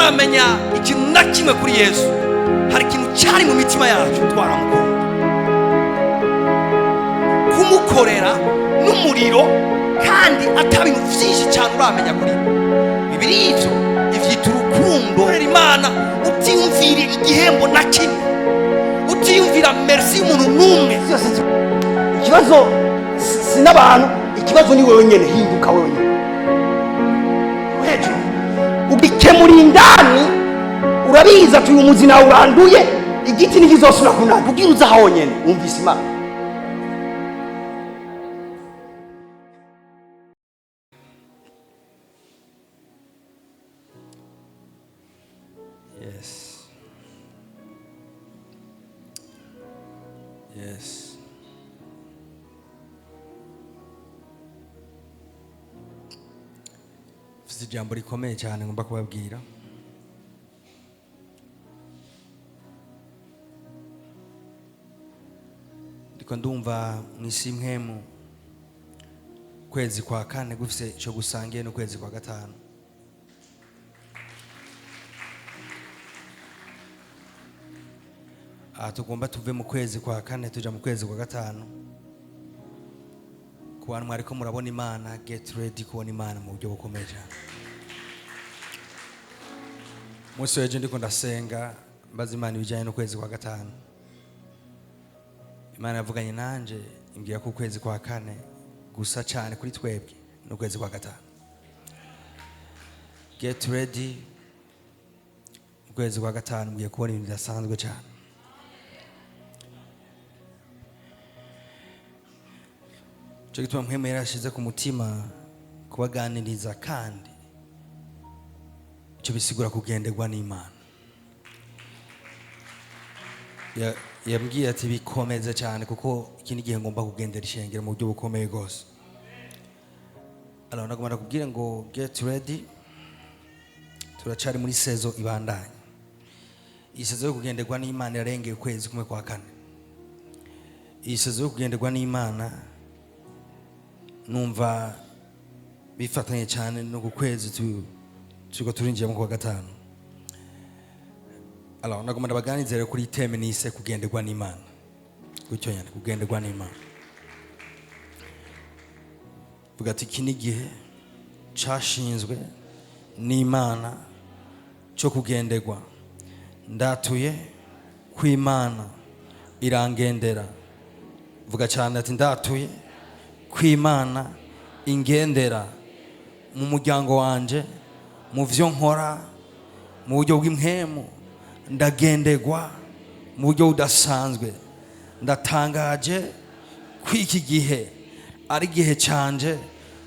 Tutaramenya ikintu na kimwe kuri Yesu, hari ikintu cyari mu mitima yacu, twaramukunda, kumukorera n'umuriro, kandi ata bintu byinshi cyane uramenya kuri we. Bibiri ivyo ivyita urukundo. Korera Imana utiyumvira igihembo na kimwe, utiyumvira merci y'umuntu n'umwe. Byose ikibazo si n'abantu, ikibazo ni wewe nyene. Hinduka wewe nyene hejuru, ubikemura indani. Urabizi ati uyu muzi nawe uranduye, igiti ntikizosubira kunaka kugira uze aho nyene wumvise Imana. Yes. Mfite ijambo rikomeye cyane ngomba kubabwira. Ndiko ndumva mu isi mpwemu kwezi kwa kane gufise ico gusangiye n'ukwezi kwa gatanu. Aha tugomba tuve mu kwezi kwa kane tuja mu kwezi kwa gatanu. Ku bantu mwariko murabona Imana, get ready kubona Imana mu buryo bukomeye cyane. Umunsi w'ejo ndiko ndasenga, mbaza Imana ibijyanye n'ukwezi kwa gatanu. Imana yavuganye nanje, imbwira ko ukwezi kwa kane gusa cyane kuri twebwe n'ukwezi kwa gatanu. Get ready, ukwezi kwa gatanu mugiye kubona ibintu bidasanzwe cyane. Cyo gituma mpwemu yarashize ku mutima kubaganiriza, kandi icyo bisigura kugenderwa n'Imana. Yambwiye ati bikomeze cyane, kuko iki ni igihe ngomba kugendera ishengero mu buryo bukomeye rwose. Alors nagomba nakubwire ngo get ready, turacari muri saison ibandanye. Iyi saison yo kugenderwa n'Imana irarengeye ukwezi kumwe kwa kane. Iyi saison yo kugenderwa n'Imana numva bifatanye cyane no ku kwezi turiko turinjiramo kwa gatanu. Alors nagomba ndabaganirize rero kuri thème nise kugenderwa n'Imana. Gutyo nyane, kugenderwa n'Imana. Vuga ati iki ni igihe cashinzwe n'Imana cyo kugenderwa. Ndatuye kw'Imana irangendera. Vuga cyane ati ndatuye kw'Imana ingendera mu muryango wanje, mu vyo nkora, mu buryo bw'impwemu ndagenderwa mu buryo budasanzwe. Ndatangaje kw'iki gihe ari igihe canje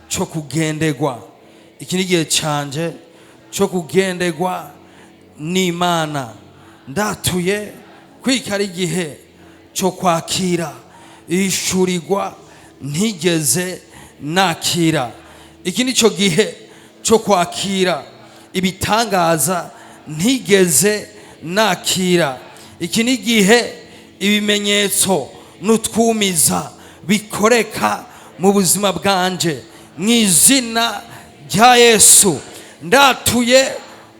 cyo kugenderwa. Iki ni igihe canje cyo kugenderwa n'Imana. Ndatuye kw'iki ari igihe cyo kwakira ishurirwa ntigeze nakira. Iki ni cyo gihe cyo kwakira ibitangaza ntigeze nakira. Iki ni igihe ibimenyetso n'utwumiza bikoreka mu buzima bwanje, mu izina rya Yesu. Ndatuye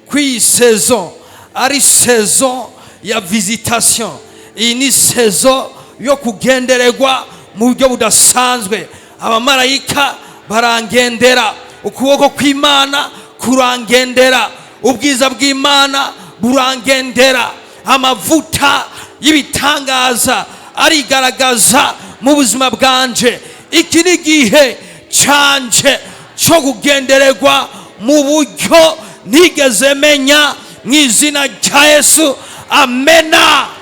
kw'iyi saison ari saison ya visitation. Iyi ni saison yo kugendererwa mu buryo budasanzwe. Abamarayika barangendera, ukuboko kw'Imana kurangendera, ubwiza bw'Imana burangendera, amavuta y'ibitangaza arigaragaza mu buzima bwanje. Iki ni igihe canje cyo kugendererwa mu buryo ntigeze menya, mu izina rya Yesu, amena.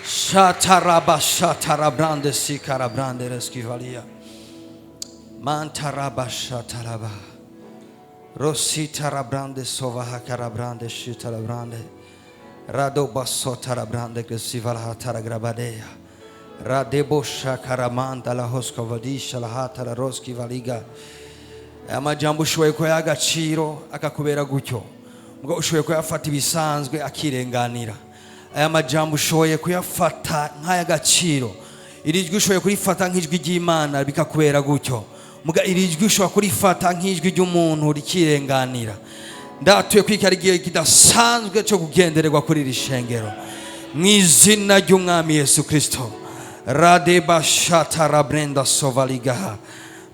Shataraba shatarabrande sikarabrande reskivalia mantaraba shataraba rositarabrande sovahakarabrande shitarabrande radobasotarabrande gesivalhataragrabadea radebo shakaramanda lahoskovadisha lahatara roskivaliga. Amajambo ushoboye kuyaha agaciro akakubera gutyo, ubwo ushoboye kuyafata ibisanzwe akirenganira. Aya majambo ushoboye kuyafata nk'ay'agaciro, iri jwi ushoboye kurifata nk'ijwi ry'Imana bikakubera gutyo, muga iri jwi ushobora kurifata nk'ijwi ry'umuntu rikirenganira. Ndatuye kwikara igihe kidasanzwe cyo kugendererwa kuri iri shengero mu izina ry'Umwami Yesu Kristo. Radebashatarabrenda sovaligaha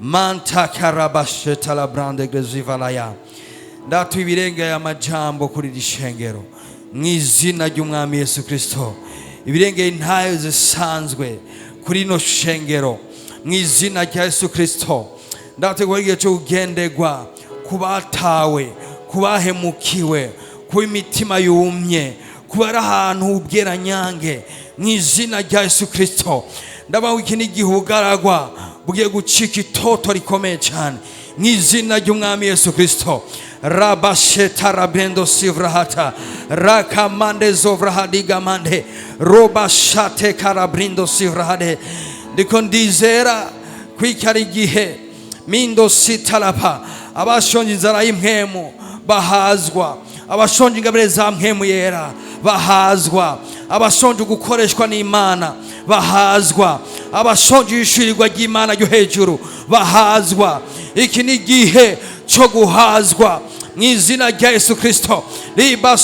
mantakarabashetalabrande grezivalaya. Ndatuye ibirengeye amajambo kuri iri shengero mu izina ry'Umwami Yesu Kristo, ibirengeye intayo zisanzwe kuri ino shengero mu izina rya Yesu Kristo. Ndategura igihe cyo kugenderwa ku batawe, ku bahemukiwe, ku imitima yumye, kuba ari ahantu h'ubweranyange mu izina rya Yesu Kristo. Ndabaho iki ni igihe ubugaragwa bugiye gucika itoto rikomeye cyane mu izina ry'Umwami Yesu Kristo. Rabashetarabendo sivrahata rakamande zovrahadigamande robashate karabrindo sivrahade. Ndiko ndizera kwikara igihe mindo sitalapa, abashonje inzara y'impwemu bahazwa, abashonje ingabire za mpwemu yera bahazwa, abashonje gukoreshwa n'Imana bahazwa, abashonje ishirirwa ry'Imana ryo hejuru bahazwa. Iki ni igihe cyo guhazwa mu izina rya Yesu Kristo.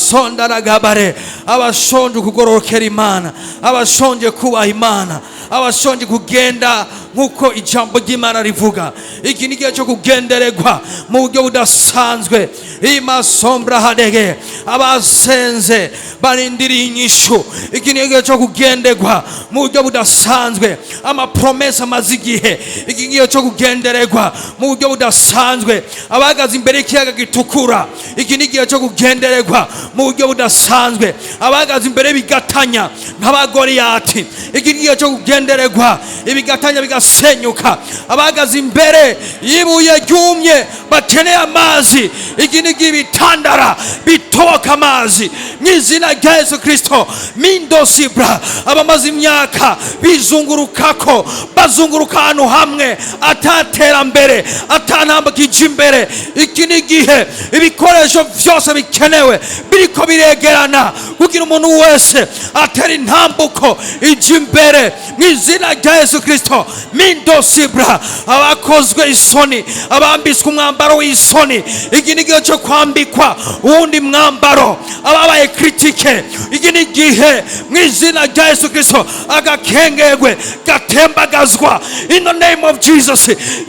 Ribasondaragabare, abashonje kugororokera Imana, abashonje kubaha Imana, abashonje kugenda nk'uko ijambo ry'Imana rivuga. Iki ni igihe cyo kugendererwa mu buryo budasanzwe. Imasombra hadege, abasenze barindiriye inyishu. Iki ni igihe cyo kugenderwa mu buryo budasanzwe. Amapromesa amaze igihe. Iki ni igihe cyo kugendererwa mu buryo budasanzwe. Abahagaze imbere y'ikiyaga gitukura. Iki ni igihe cyo kugendererwa mu buryo budasanzwe. Abahagaze imbere y'ibigatanya nk'abagoriyati. Iki ni igihe cyo kugendererwa, ibigatanya bigasenyuka. Abahagaze imbere y'ibuye ryumye bakeneye amazi. Iki ni igihe ibitandara bitoka amazi mu izina rya Yesu Kristo. Mindosibra, abamaze imyaka bizungurukako, bazunguruka ahantu hamwe ataterambere, atanambwe ija imbere. Iki ni igihe ibikoresho byose bikenewe biriko biregerana kugira umuntu wese atera intambuko ija imbere mu izina rya Yesu Kristo. Mindosibra, abakozwe isoni, abambitswe umwambaro w'isoni. Iki ni igihe cyo kwambikwa uwundi mwambaro. Ababaye kritike, iki ni igihe mu izina rya Yesu Kristo agakengegwe gatembagazwa in the name of Jesus.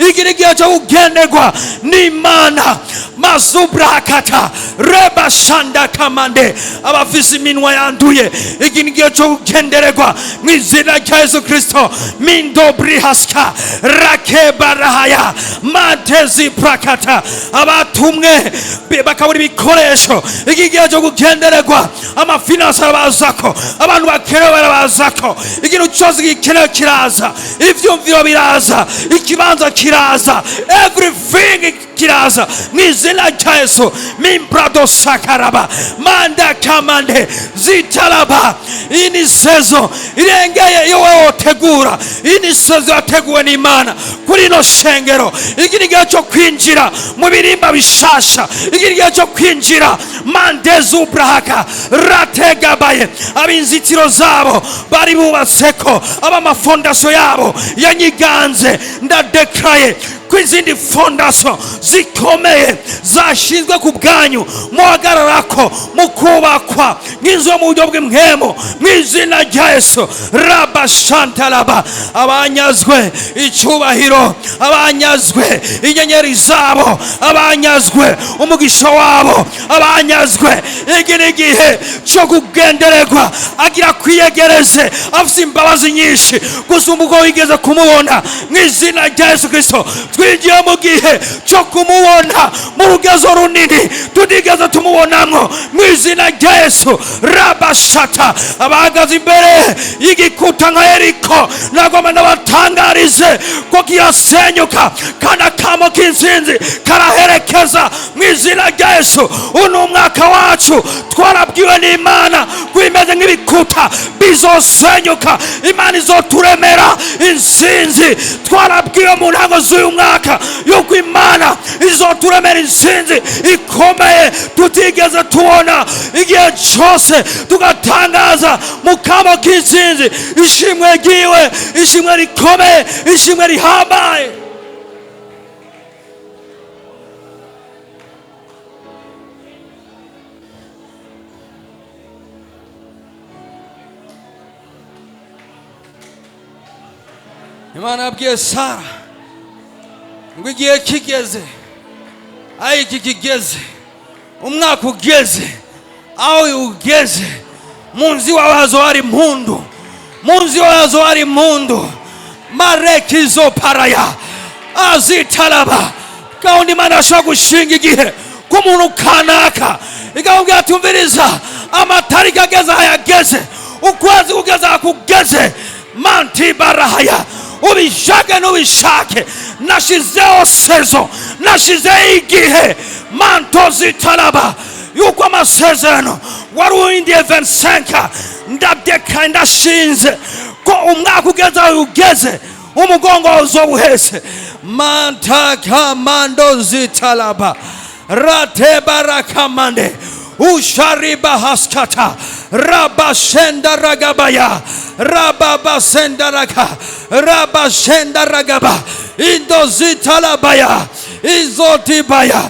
Iki ni igihe cyo kugenderwa n'Imana. Mazubrakata reba shanda kamande, abafise iminwa yanduye. Iki ni igihe cyo kugendererwa mu izina rya Yesu Kristo. Mindobrihaska rakebarahaya mantezi prakata, abatumwe bakabura ibikoresho. Iki gihe cyo kugendererwa, amafinansi arabazako, abantu bakenewe barabazako, ikintu cyose gikenewe kiraza, ivyumviro biraza, ikibanza kiraza, everything kiraza mu izina rya Yesu. Mimbrado sakaraba manda kamande zitalaba. Iyi ni sezo irengeye iyo wowe wotegura. Iyi ni sezo yateguwe n'Imana kuri ino shengero. Iki ni igihe cyo kwinjira mu birimba bishasha. Iki ni igihe cyo kwinjira mandezubrahaka rategabaye. Ab'inzitiro zabo bari bubatseko, ab'amafondasiyo yabo yanyiganze, ndadekaye ko izindi fondasiyo zikomeye zashinzwe ku bwanyu muhagararako mukubakwa nk'inzu yo mu buryo bw'impwemu mu izina rya Yesu. Rabashantaraba, abanyazwe icyubahiro, abanyazwe inyenyeri zabo, abanyazwe umugisha wabo, abanyazwe. Iki ni igihe cyo kugendererwa. Agira kwiyegereze, afite imbabazi nyinshi gusumba uko wigeze kumubona mu izina rya Yesu Kristo. Twinjiye mu gihe cyo kumubona mu rugezo runini tutigeze tumubonamwo mu izina rya Yesu. Rabashata, abahagaze imbere y'igikuta nka Yeriko, nagomba ndabatangarize ko kirasenyuka kandi akamo k'intsinzi karaherekeza mu izina rya Yesu. Uyu ni umwaka wacu, twarabwiwe n'Imana ko imeze nk'ibikuta bizosenyuka, Imana izoturemera intsinzi. Twarabwiwe mu ntango z'uyu mwaka yuko Imana izoturemera intsinzi ikomeye tutigeze tubona igihe cyose, tugatangaza mu kamo k'intsinzi ishimwe ryiwe, ishimwe rikomeye, ishimwe rihambaye. Imana yabwiye Sara ngo igihe kigeze, aho iki kigeze, umwaka ugeze, aho ugeze, mu nzu iwawe hazoba hari impundu, mu nzu iwawe hazoba hari impundu. Marekizo paraya azitaraba. Gahunda Imana ashobora gushinga igihe k'umuntu kanaka, ikamubwira ati: "Umviriza, amatariki ageze aho yageze, ukwezi kugeze aho kugeze, manti barahaya, ubishake n'ubishake, nashizeho saison, nashizeho igihe." Manto zitaraba yuko amasezerano wari urindiye 25, ndadeka, ndashinze ko umwaka ugeze aho ugeze, umugongo wawe uzoba uhese. Mantakamando zitalaba ratebarakamande ushariba haskata rabashenda ragabaya rababasenda raga rabashenda ragaba indo zitalabaya izotibaya.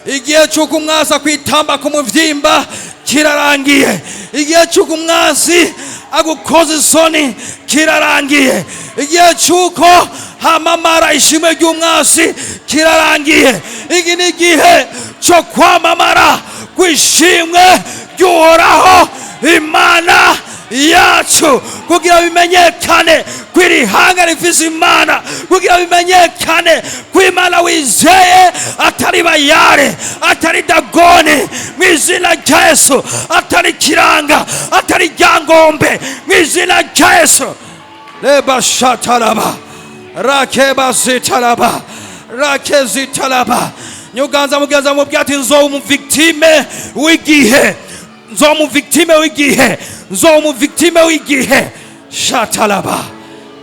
Igihe cy'uko umwasi akwitamba ku muvyimba kirarangiye. Igihe cy'uko umwasi agukoza isoni kirarangiye. Igihe cy'uko hamamara ishimwe ry'umwasi kirarangiye. Iki ni igihe cyo kwamamara kw'ishimwe ry'Uhoraho Imana yacu, kugira bimenyekane ko iri hanga rifise Imana, kugira bimenyekane ko Imana wizeye atari Bayare, atari Dagoni, mu izina rya Yesu, atari Kiranga, atari Ryangombe, mu izina rya Yesu. Leba shataraba rakeba zitaraba rakezitaraba. Nyuganza mugenza mubwira ati: "Nzoba umuvictime w'igihe, nzoba umuvictime w'igihe, nzoba umuvictime w'igihe." Shatalaba.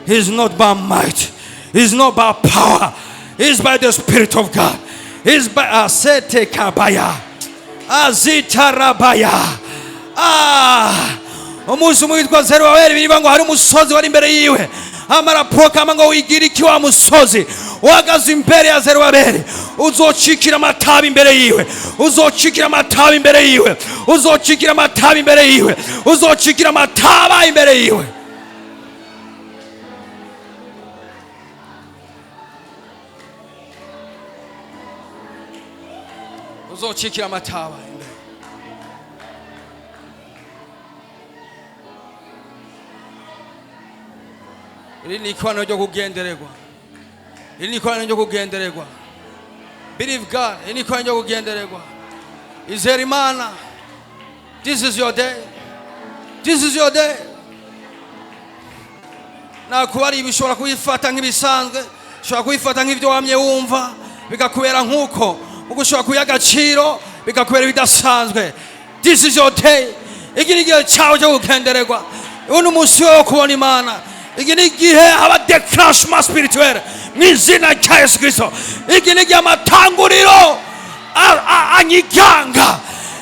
He is not by might, he is not by power, he is by the Spirit of God. He is by asete kabaya azitarabaya. Ah, umunsi umwe witwa Zerubabeli, birivuga ngo hari umusozi wari imbere yiwe, amara prokama ngo: "Wigira iki wa musozi uhagaze imbere ya Zerubabeli?" Uzocikira amatabi imbere yiwe, uzocikira amatabi imbere yiwe, uzocikira amatabi imbere yiwe, uzocikira amataba imbere yiwe. Uzocikira amataba imbere. Iri ni ikoraniro ryo kugendererwa, iri ni ikoraniro ryo kugendererwa. Believe God. Iri ni ikoraniro ryo kugendererwa. Izera Imana. This is your day, this is your day. Nakuba ari ibi, ushobora kubifata nk'ibisanzwe, ushobora kubifata nk'ibyo wamye wumva, bigakubera nk'uko uko ushobora kubiha agaciro, bigakubera ibidasanzwe. This is your day. Iki ni igihe cyawe cyo kugendererwa. Uyu ni umunsi wo kubona Imana. Iki ni igihe haba déclenchement spirituel mu izina rya Yesu Kristo. Iki ni igihe amatanguriro anyiganga.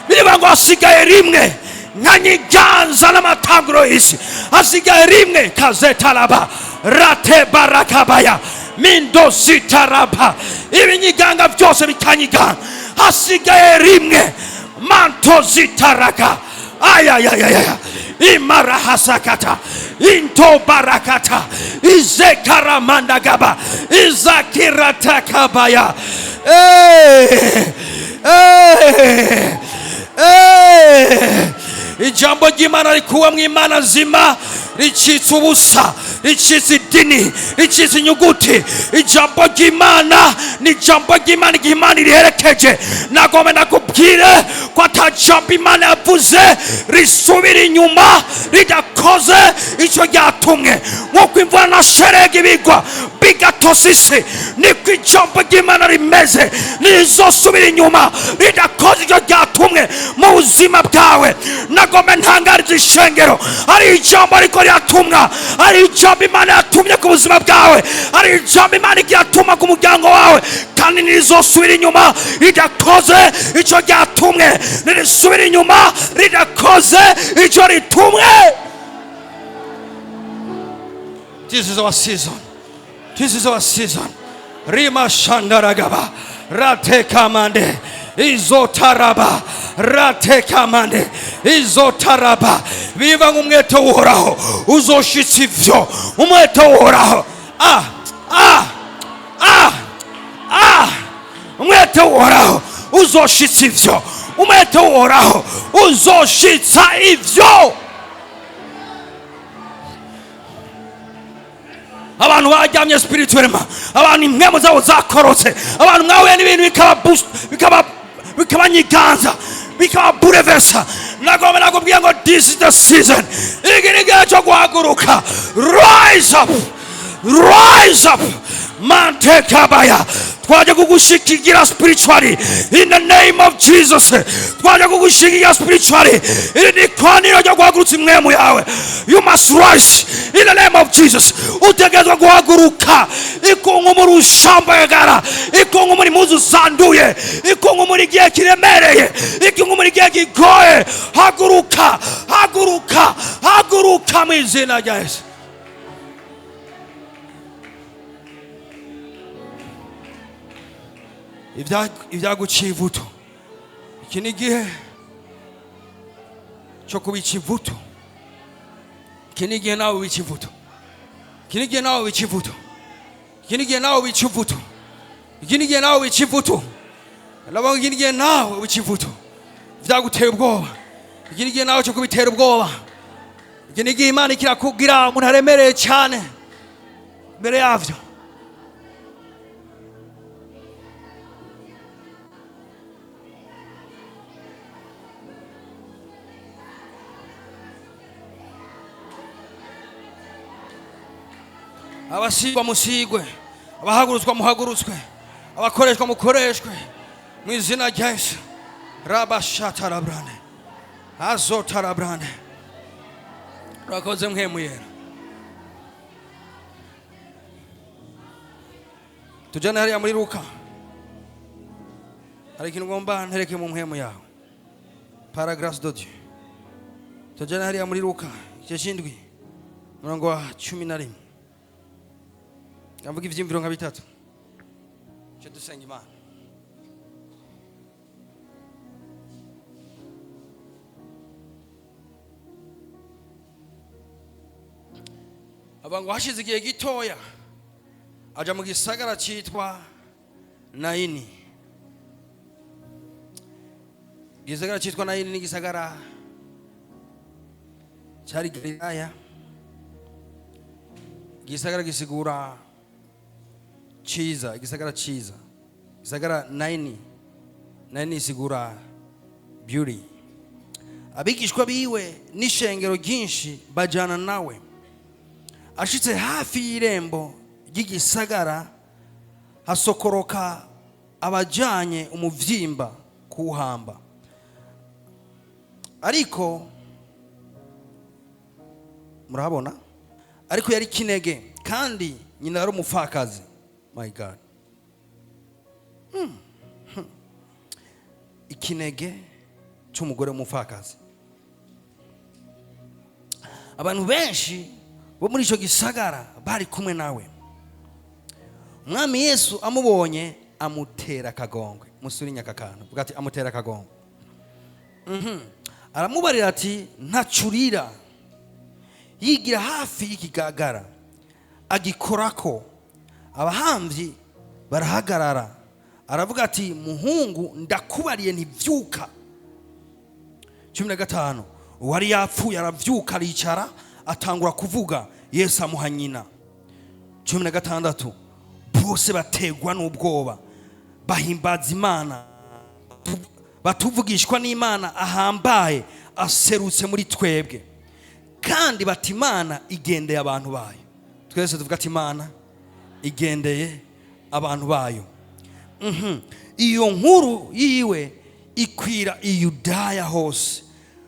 Birivuga ngo hasigaye rimwe nkanyiganza n'amatanguriro y'isi, hasigaye rimwe. Kazetaraba rate barakabaya mindo zitaraba, ibinyiganga byose bikanyiganga, hasigaye rimwe. Manto zitaraka ayayayaya imarahasakata into barakata izekaramandagaba izakiratakabaya. Eh, eh, eh. Ijambo ry'Imana rikuwe mu Imana nzima ricitse ubusa, ricitse idini, ricitse inyuguti. Ijambo ry'Imana ni ijambo ry'Imana igihe Imana iriherekeje. Nagomba nakubwire ko ata jambo Imana yavuze risubira inyuma ridakoze icyo ryatumwe. Nk'uko imvura na sheregi bigwa bigatosa isi, niko ijambo ry'Imana rimeze, ntirizosubira inyuma ridakoze icyo ryatumwe mu buzima bwawe. Nagomba ntangariza ishengero, hari ijambo ariko riratumwa, hari ijambo Imana yatumye ku buzima bwawe, hari ijambo Imana igiye atuma ku muryango wawe, kandi ntirizosubira inyuma ridakoze icyo ryatumwe, ntirisubira inyuma ridakoze icyo ritumwe. This is our season. This is our season. Rima shandaragaba. Rate kamande. Izotaraba. Rate kamande. Izotaraba. Biva ng'umwete w'Uhoraho uzoshitsa ivyo. Umwete w'Uhoraho. Ah, ah, ah, ah! Umwete w'Uhoraho uzoshitsa ivyo. Umwete w'Uhoraho uzoshitsa ivyo. Abantu baryamye spirituellement, abantu impwemu zabo zakorotse, abantu mwahuye n'ibintu bikaba boost, bikaba bikabanyiganza, bikababurevesa. Nagomba nakubwira ngo this is the season. Iki ni igihe cyo guhaguruka. Rise up, rise up, mante kabaya. Twaje kugushikigira spiritually in the name of Jesus. Twaje kugushikigira spiritually. Iri ni ikoraniro ryo guhagurutsa impwemu yawe. You must rise in the name of Jesus. Utegerezwa guhaguruka. Ikunkumura ushambagara, ikunkumura impuzu zanduye, ikunkumura igihe kiremereye, ikunkumura igihe kigoye. Haguruka, haguruka, haguruka mu izina rya Yesu. Ibyaguciye ivutu, iki ni igihe cyo kubica ivutu. Iki ni igihe nawe wica ivutu. Iki ni igihe nawe wica ivutu. Iki ni igihe nawe wica ivutu. Iki ni igihe nawe wica ivutu. Ndavuga, iki ni igihe nawe wica ivutu. Byaguteye ubwoba, iki ni igihe nawe cyo kubitera ubwoba. Iki ni igihe Imana ikirakubwira umuntu aremereye cyane imbere yavyo. Abasigwa musigwe, abahagurutswa muhagurutswe, abakoreshwa mukoreshwe mu izina rya Yesu. Rabashatarabrane azotarabrane. Urakoze Mpwemu Yera. Tujane hariya muri Luka. Hari ikintu ngomba ntereke mu mpwemu yawe par la grâce de Dieu. Tujane hariya muri Luka igice c'indwi, umurongo wa 11. Ndavuga ivyiyumviro nka bitatu cyo dusenga Imana. Aba ngo hashize igihe gitoya aja mu gisagara citwa Nayini. Igisagara citwa Nayini ni igisagara cyari Galilaya. Igisagara gisigura ciza, igisagara ciza, igisagara Nayini. Nayini isigura beauty. Abigishwa biwe n'ishengero ryinshi bajana nawe. Ashitse hafi y'irembo ry'igisagara, hasokoroka abajanye umuvyimba kuwuhamba. Ariko murahabona, ariko yari kinege kandi nyina yari umupfakazi. My God! Ikinege cy'umugore w'umupfakazi. Abantu benshi bo muri icyo gisagara bari kumwe nawe. Umwami Yesu amubonye amutera akagongwe. Musuri aka kantu, vuga ati amutera akagongwe. Aramubarira ati ntacurira. Yigira hafi y'ikigagara, agikorako, abahamvyi barahagarara. Aravuga ati muhungu, ndakubariye ntivyuka. 15. Uwari yapfuye aravyuka, aricara, atangura kuvuga. Yesu amuha nyina. 16. Bose bategwa n'ubwoba, bahimbaza Imana, batuvugishwa n'Imana ahambaye aserutse muri twebwe. Kandi bati Imana igendeye abantu bayo. Twese tuvuga ati Imana igendeye abantu bayo. Iyo nkuru yiwe ikwira i Yudaya hose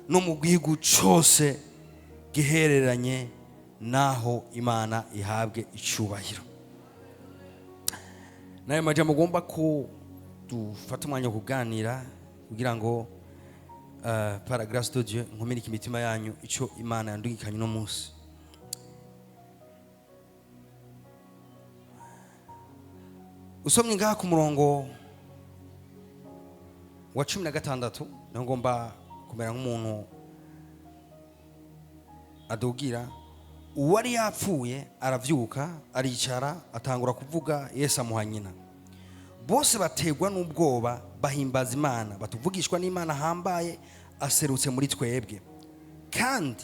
no mu gihugu cose gihereranye naho. Imana ihabwe icubahiro. Nayo majambo ugomba ko dufata umwanya wo kuganira kugira ngo par la grâce de Dieu nkomereke imitima yanyu ico Imana yandungikanye uno munsi. Usomye ngaha ku murongo wa 16, niho ngomba kumera nk'umuntu adugira. Uwari yapfuye aravyuka, aricara, atangura kuvuga. Yesu amuha nyina. Bose bategwa n'ubwoba, bahimbaza Imana, batuvugishwa n'Imana ahambaye aserutse muri twebwe, kandi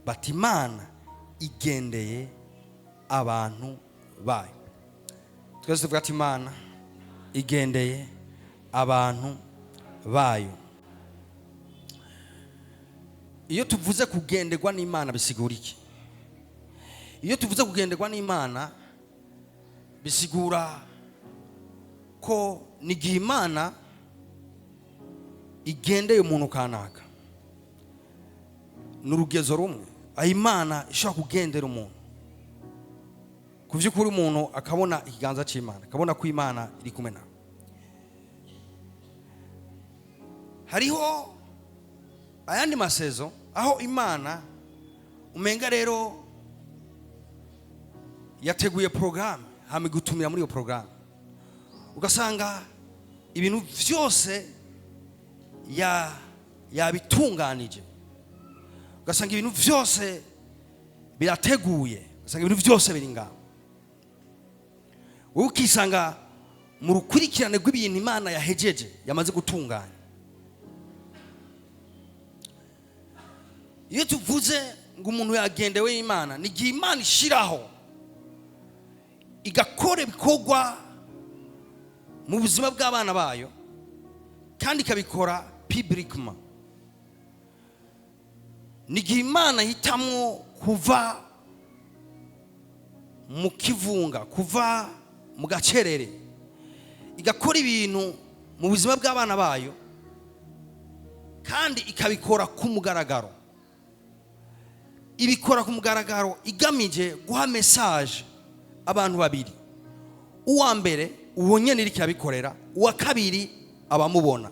bati: "Imana igendeye abantu bayo." Twese tuvuga ati: "Imana igendeye abantu bayo." Iyo tuvuze kugenderwa n'Imana, bisigura iki? Iyo tuvuze kugenderwa n'Imana, bisigura ko ni igihe Imana igendeye umuntu kanaka. Ni urugezo rumwe aho Imana ishobora kugendera umuntu ku by'ukuri, umuntu akabona ikiganza cy'Imana, akabona ko Imana iri kumwe nawe. Hariho ayandi masezo aho Imana umenga rero yateguye porogaramu, hama igutumira muri iyo porogaramu, ugasanga ibintu byose yabitunganije, ugasanga ibintu byose birateguye, ugasanga ibintu byose biri ngaho, wowe ukisanga mu rukurikirane rw'ibintu Imana yahejeje, yamaze gutunganya. Iyo tuvuze ngo umuntu yagendewe Imana, ni igihe Imana ishiraho, igakora ibikorwa mu buzima bw'abana bayo, kandi ikabikora publiquement. Ni igihe Imana ihitamwo kuva mu kivunga, kuva mu gacerere, igakora ibintu mu buzima bw'abana bayo, kandi ikabikora ku mugaragaro. Ibikora ku mugaragaro igamije guha message abantu babiri: uwa mbere, uwo nyene iriko irabikorera; uwa kabiri, abamubona.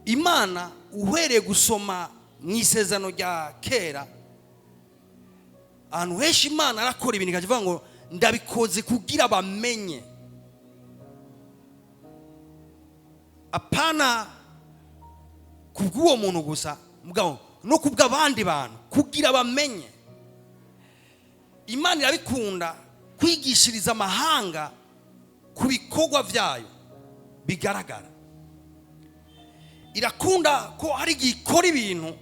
Imana, uhereye gusoma mu Isezerano rya Kera, ahantu henshi Imana arakora ibintu ikavuga ngo: "Ndabikoze kugira bamenye." Apana kubw'uwo muntu gusa, mugabo no kubw'abandi bantu, kugira bamenye. Imana irabikunda kwigishiriza amahanga ku bikorwa byayo bigaragara. Irakunda ko hari igihe ikora ibintu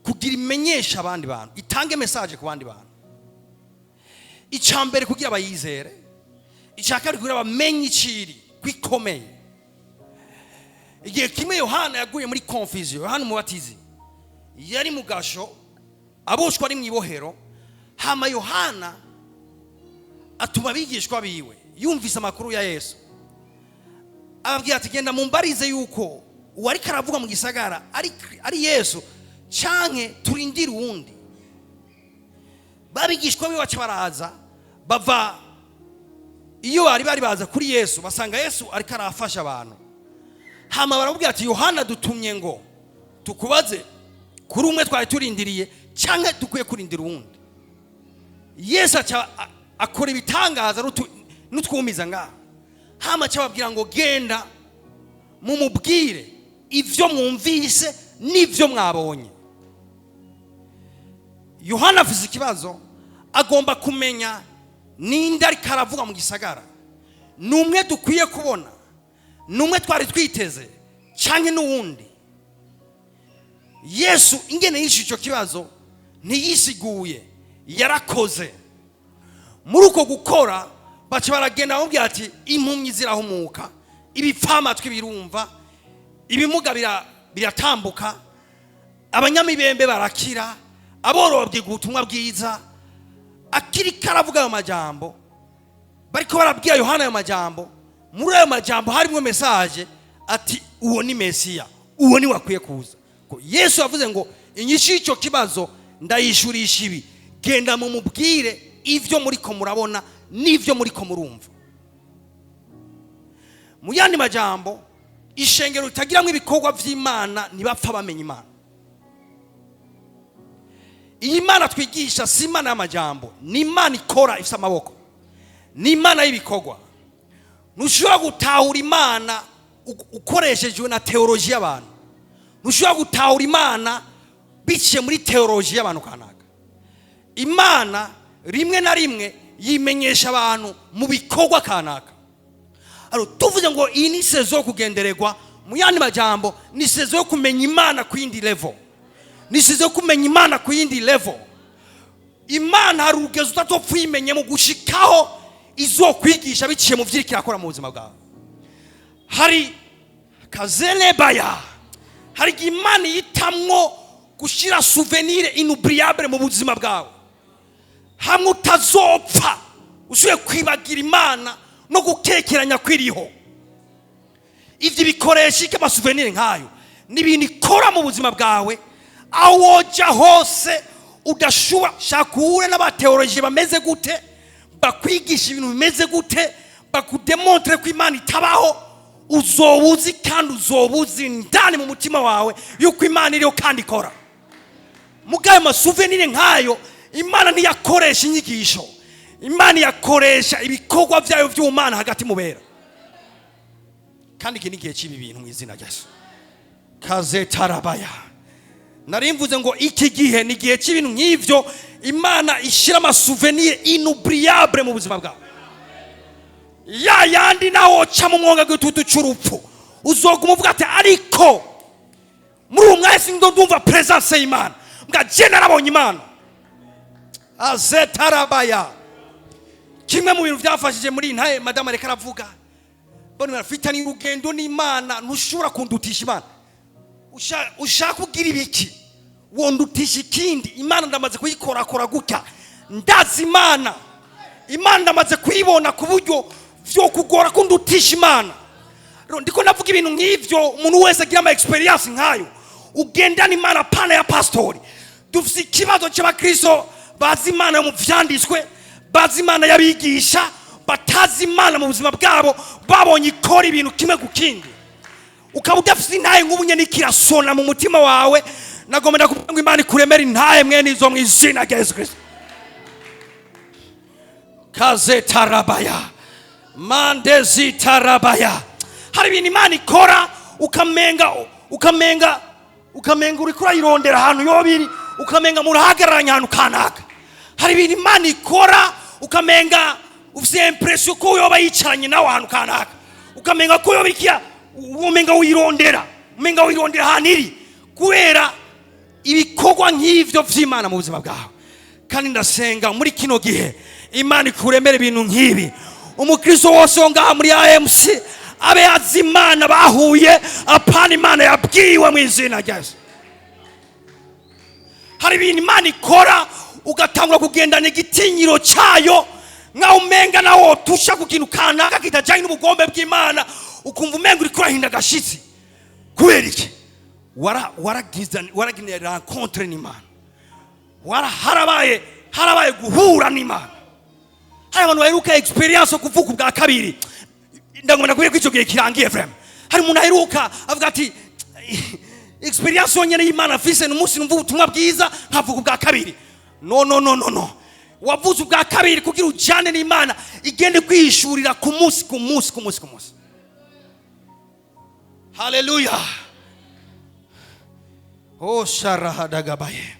kugira imenyeshe abandi bantu, itange message ku bandi bantu. Icya mbere, kugira bayizere; icya kabiri, kugira bamenye iciri ko ikomeye. Igihe kimwe Yohana yaguye muri confusion. Yohana Umubatizi yari mu gasho, aboshwe, ari mu ibohero. Hama Yohana atuma abigishwa biwe. Yumvise amakuru ya Yesu, ababwira ati: "Genda mumbarize yuko uwariko aravuga mu gisagara ari Yesu, canke turindire uwundi." Babigishwa biwe baca baraza, bava iyo bari baza kuri Yesu, basanga Yesu ariko arafasha abantu. Hama baramubwira ati: "Yohana dutumye ngo tukubaze kuri umwe twari turindiriye, canke dukwiye kurindira uwundi?" Yesu aca akora ibitangaza n'utwumiza ngaha. Hama aca ababwira ngo: "Genda mumubwire ivyo mwumvise n'ivyo mwabonye." Yohana afise ikibazo, agomba kumenya ninde ariko aravuga mu gisagara. Ni umwe dukwiye kubona, ni umwe twari twiteze, canke n'uwundi? Yesu ingene yishe icyo kibazo, ntiyisiguye, yarakoze. Muri uko gukora, baca baragenda bamubwira ati: "Impumyi zirahumuka, ibipfamatwi birumva, ibimuga biratambuka, abanyamibembe barakira, aborobye ubutumwa bwiza." Akiriko aravuga ayo majambo, bariko barabwira Yohana ayo majambo, muri ayo majambo harimo message ati: "Uwo ni Mesiya, uwo ni wakwiye kuza." Ko Yesu yavuze ngo: "Inyishu y'icyo kibazo ndayishurisha ibi: genda mumubwire ivyo muriko murabona n'ivyo muriko murumva." Mu yandi majambo, ishengero ritagiramwo ibikorwa vy'Imana ntibapfa bamenya Imana. Iyi Mana twigisha si Imana y'amajambo, ni Imana ikora, ifite amaboko, ni Imana y'ibikorwa. Ntushobora gutahura Imana ukoreshejwe na théologie y'abantu. Ntushobora gutahura Imana Biciye muri théologie y'abantu kanaka. Imana rimwe na rimwe yimenyesha abantu mu bikorwa kanaka. Alors, tuvuze ngo iyi ni saison yo kugendererwa, mu yandi majambo ni saison yo kumenya Imana ku yindi level, ni saison yo kumenya Imana ku yindi level. Imana hari urugezo utazopfa uyimenyemo gushikaho izokwigisha biciye mu vyo iriko irakora mu buzima bwawe. Hari kazelebaya, hari igihe Imana yitamwo gushyira souvenir inoubliable mu buzima bwawe, hamwe utazopfa usubiye kwibagira Imana no gukekeranya kwiriho. Ibyo bikoresha iki? Ama souvenir nk'ayo ni ibintu ikora mu buzima bwawe, aho wojya hose udashobora. Shaka uhure n'aba théologiens bameze gute, bakwigisha ibintu bimeze gute, baku démontre ko Imana itabaho, uzoba uzi kandi uzoba uzi indani mu mutima wawe yuko Imana iriho kandi ikora. Mugayo ma souvenir nk'ayo, Imana ntiyakoresha inyigisho, Imana yakoresha ibikorwa byayo by'umana hagati mu bera. Kandi iki ni igihe cy'ibi bintu mu izina rya Yesu. Kazetarabaya, nari mvuze ngo iki gihe ni igihe cy'ibintu nk'ibyo, Imana ishyira ama souvenir inoubliable mu buzima bwawe, ya yandi nawe woca mu mwonga w'igitutu cy'urupfu, uzoguma uvuga ati: "Ariko muri uwo mwanya sindo ndumva presence y'Imana, mbwa je narabonye Imana." Azetarabaya, kimwe mu bintu byafashije muri iyi ntaye, madamu areka aravuga bano barafitanye urugendo n'Imana. Ntushobora kundutisha Imana. Ushaka kugira ibiki wondutisha ikindi? Imana ndamaze kuyikorakora gutya, ndazi Imana. Imana ndamaze kuyibona ku buryo vyo kugora ko ndutisha Imana. Rero ndiko ndavuga ibintu nk'ivyo, umuntu wese agira ama expérience nkayo, ugendana Imana pana ya pastori. Dufite ikibazo cy'abakristo bazi Imana yo mu vyanditswe, bazi Imana y'abigisha, batazi Imana mu buzima bwabo, babonye ikora ibintu kimwe ku kindi. Ukaba udafite intahe nk'ubu nyene ikirasona mu mutima wawe. Nagomba ndakubwira ngo Imana ikuremera intahe mwene izo mu izina rya Yesu Kristo. Kazetarabaya, mandezitarabaya, hari ibintu Imana ikora ukamenga uriko urayirondera ahantu yoba iri, ukamenga murahagararanye ahantu kanaka. Hari ibintu Imana ikora ukamenga ufite impression ko yoba yicaranye nawe ahantu kanaka, ukamenga ko yoba ikiya, umenga wirondera, umenga wirondera ahantu iri, kubera ibikorwa nk'ivyo vy'Imana mu buzima bwawe. Kandi ndasenga muri kino gihe Imana ikuremera ibintu nk'ibi. Umukristo wose wo ngaha muri AMC abe yazi Imana bahuye, apana Imana yabwiwe, mu izina rya Yesu. Hari ibintu Imana ikora ugatangura kugendana igitinyiro cyayo, nkaho umenga nawe wotusha ku kintu kanaka kitajyanye n'ubugombe bw'Imana, ukumva umenga uriko urahinda agashitsi. Kubera iki? Waragize rencontre n'Imana, harabaye guhura n'Imana. Hari abantu baheruka expérience yo kuvuka ubwa kabiri. Ndagomba kubwira ko icyo gihe kirangiye vraiment. Hari umuntu aheruka avuga ati: "Expérience yonyine y'Imana afise ni umunsi numva ubutumwa bwiza nkavuga ubwa kabiri." No, no, no, no, no! Wavuze ubwa kabiri kugira ujyane n'Imana, igende kwihishurira ku munsi ku munsi, ku munsi ku munsi. Haleluya! Oh, sharahadagabaye.